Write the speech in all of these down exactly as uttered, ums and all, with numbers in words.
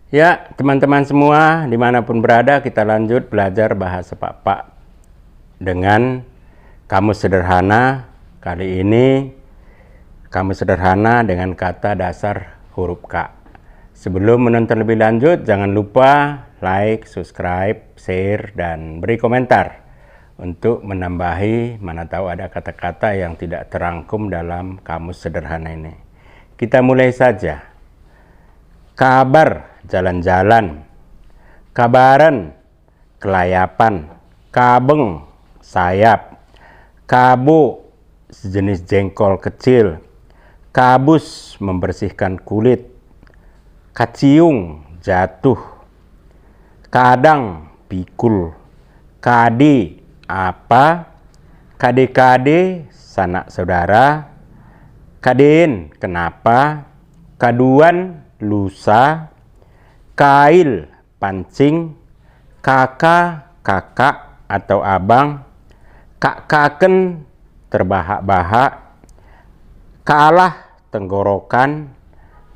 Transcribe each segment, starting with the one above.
Ya, teman-teman semua, dimanapun berada, kita lanjut belajar bahasa Pakpak dengan kamus sederhana. Kali ini, kamus sederhana dengan kata dasar huruf K. Sebelum menonton lebih lanjut, jangan lupa like, subscribe, share, dan beri komentar untuk menambahi, mana tahu ada kata-kata yang tidak terangkum dalam kamus sederhana ini. Kita mulai saja. Kabar, jalan-jalan. Kabaren, kelayapan. Kabeng, sayap. Kabo, sejenis jengkol kecil. Kabus, membersihkan kulit. Kaciung, jatuh. Kadang, pikul. Kade, apa. Kade-kade, sanak saudara. Kaden, kenapa. Kaduan, lusa. Kail, pancing. Kaka, kakak atau abang. Kakkaken, terbahak-bahak. Kalah, tenggorokan.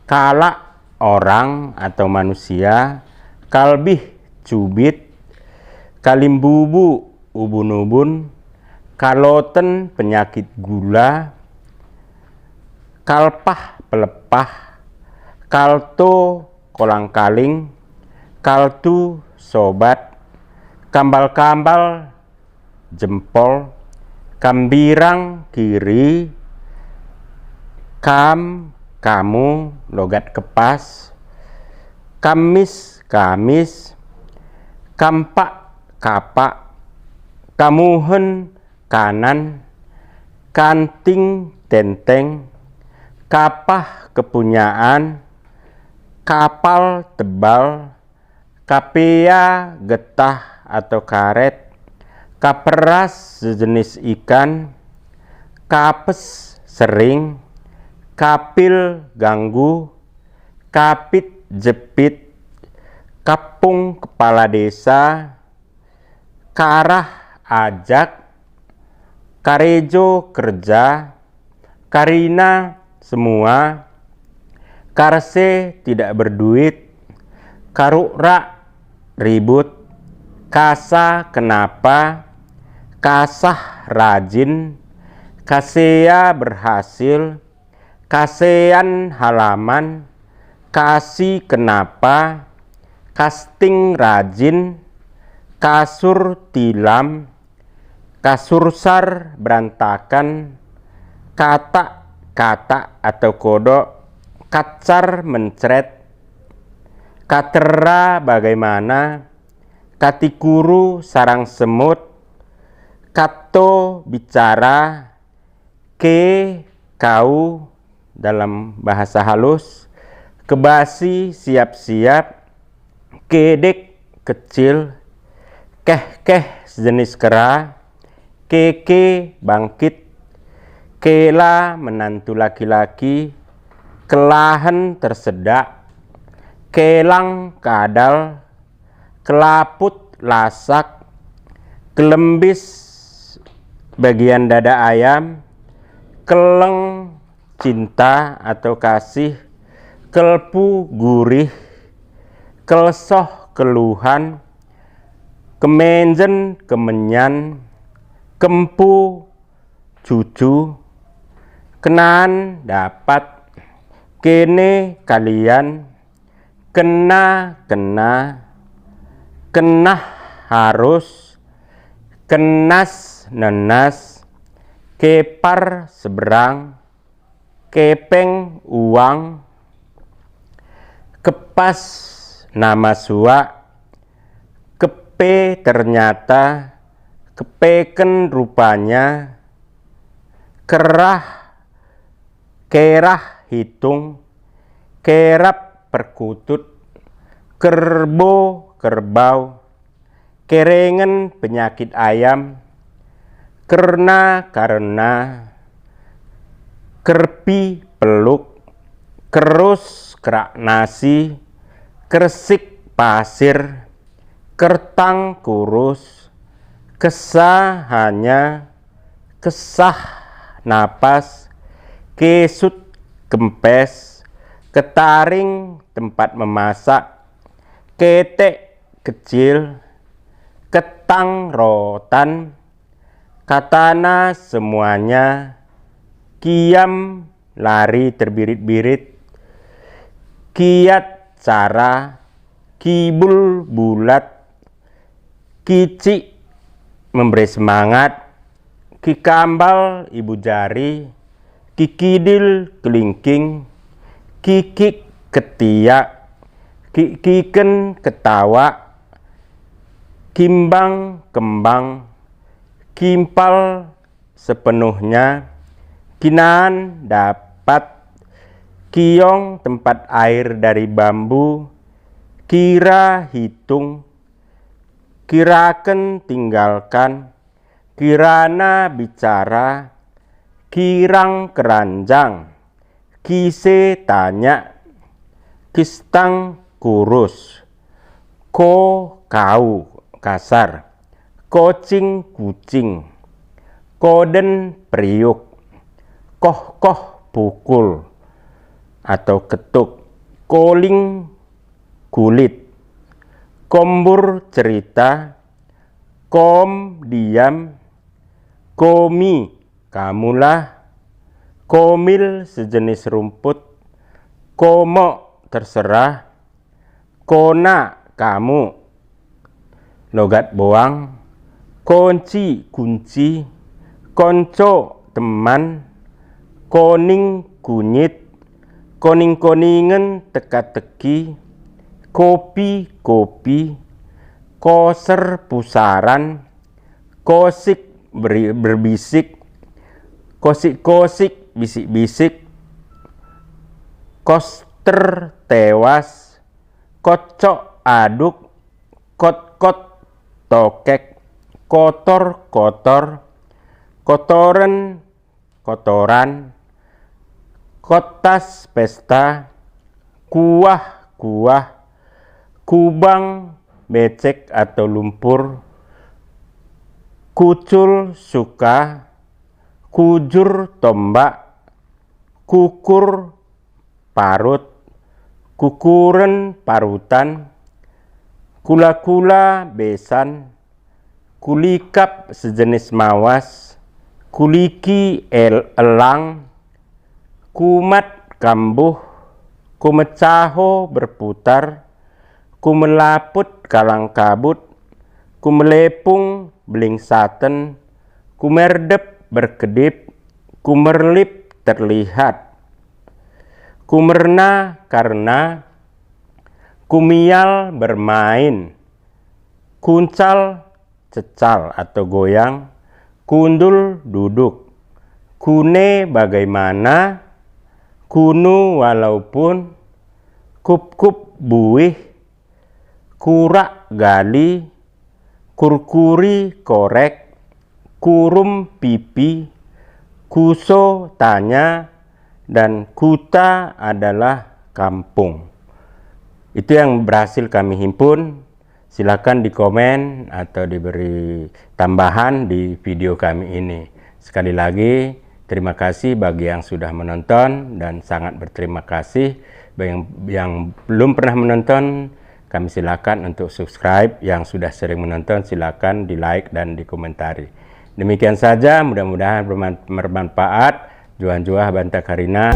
Kalak, orang atau manusia. Kalbih, cubit. Kalimbubu, ubun-ubun. Kaloten, penyakit gula. Kalpah, pelepah. Kalto, kolang-kaling. Kaltu, sobat. Kambal-kambal, jempol. Kambirang, kiri. Kam, kamu, logat Kepas. Kamis, Kamis. Kampak, kapak. Kamuhen, kanan. Kanting, tenteng. Kapah, kepunyaan. Kapal, tebal. Kapea, getah atau karet. Kaperas, sejenis ikan. Kapes, sering. Kapil, ganggu. Kapit, jepit. Kapung, kepala desa. Karah, ajak. Karejo, kerja. Karina, semua. Karse, tidak berduit. Karukrak, ribut. Kasa, kenapa. Kasah, rajin. Kasea, berhasil. Kasean, halaman. Kasi, kenapa. Kasting, rajin. Kasur, tilam. Kasursar, berantakan. Katak, katak atau kodok. Kacar, mencret. Katera, bagaimana. Katikuru, sarang semut. Katto, bicara. Ke, kau, dalam bahasa halus. Kebasi, siap-siap. Kedek, kecil. Kehkeh, sejenis kera. Keke, bangkit. Kela, menantu laki-laki. Kelahen, tersedak. Kelang, kadal. Kelaput, lasak. Kelembis, bagian dada ayam. Keleng, cinta atau kasih. Kelpu, gurih. Kelsoh, keluhan. Kemenjen, kemenyan. Kempu, cucu. Kenan, dapat. Kene, kalian. Kena, kena. Kenah, harus. Kenas, nenas. Kepar, seberang. Kepeng, uang. Kepas, nama suak. Kepe, ternyata. Kepeken, rupanya. Kerah, kerah, hitung. Kerap, perkutut. Kerbo, kerbau. Kerengen, penyakit ayam. Kerna, karena. Kerpi, peluk. Kerus, kerak nasi. Kersik, pasir. Kertang, kurus. Kesa, hanya. Kesah, napas. Kesut, kempes. Ketaring, tempat memasak. ketek kecil, ketang rotan, katana semuanya, kiam lari terbirit-birit, kiat cara, kibul bulat, kicik memberi semangat, kikambal ibu jari, kikidil kelingking, kikik ketiak, kikiken ketawa, kimbang kembang, kimpal sepenuhnya, kinaan dapat, kiong tempat air dari bambu, kira hitung, kiraken tinggalkan, kirana bicara, kirang keranjang, kise tanya, kistang kurus, ko kau kasar, kocing kucing, koden periuk, kohkoh pukul atau ketuk, koling kulit, kombur cerita, kom diam, komi kamulah, komil sejenis rumput, komok terserah, kona kamu logat boang, konci kunci, konco teman, koning kunyit, koning-koningen teka-teki, kopi kopi, koser pusaran, kosik beri- berbisik, kosik-kosik bisik-bisik, koster tewas, kocok aduk, kotkot tokek, kotor kotor, kotoren kotoran, kottas pesta, kuah kuah, kubang becek atau lumpur, kucul suka, kujur tombak, kukur parut, kukuren parutan, kula-kula besan, kulikap sejenis mawas, kuliki el- elang, kumat kambuh, kumecaho berputar, kumelaput kalang kabut, kumelepung belingsaten, kumerdep berkedip, kumerlip terlihat, kumerna karena, kumial bermain, kuncal cecal atau goyang, kundul duduk, kune bagaimana, kunu walaupun, kupkup buih, kurak gali, kurkuri korek, kurum pipi, kuso tanya, dan kuta adalah kampung. Itu yang berhasil kami himpun. Silakan dikomen atau diberi tambahan di video kami ini. Sekali lagi, terima kasih bagi yang sudah menonton, dan sangat berterima kasih bagi yang, yang belum pernah menonton. Kami silakan untuk subscribe, yang sudah sering menonton silakan di-like dan dikomentari. Demikian saja, mudah-mudahan berman- bermanfaat. Njuah-njuah banta karina.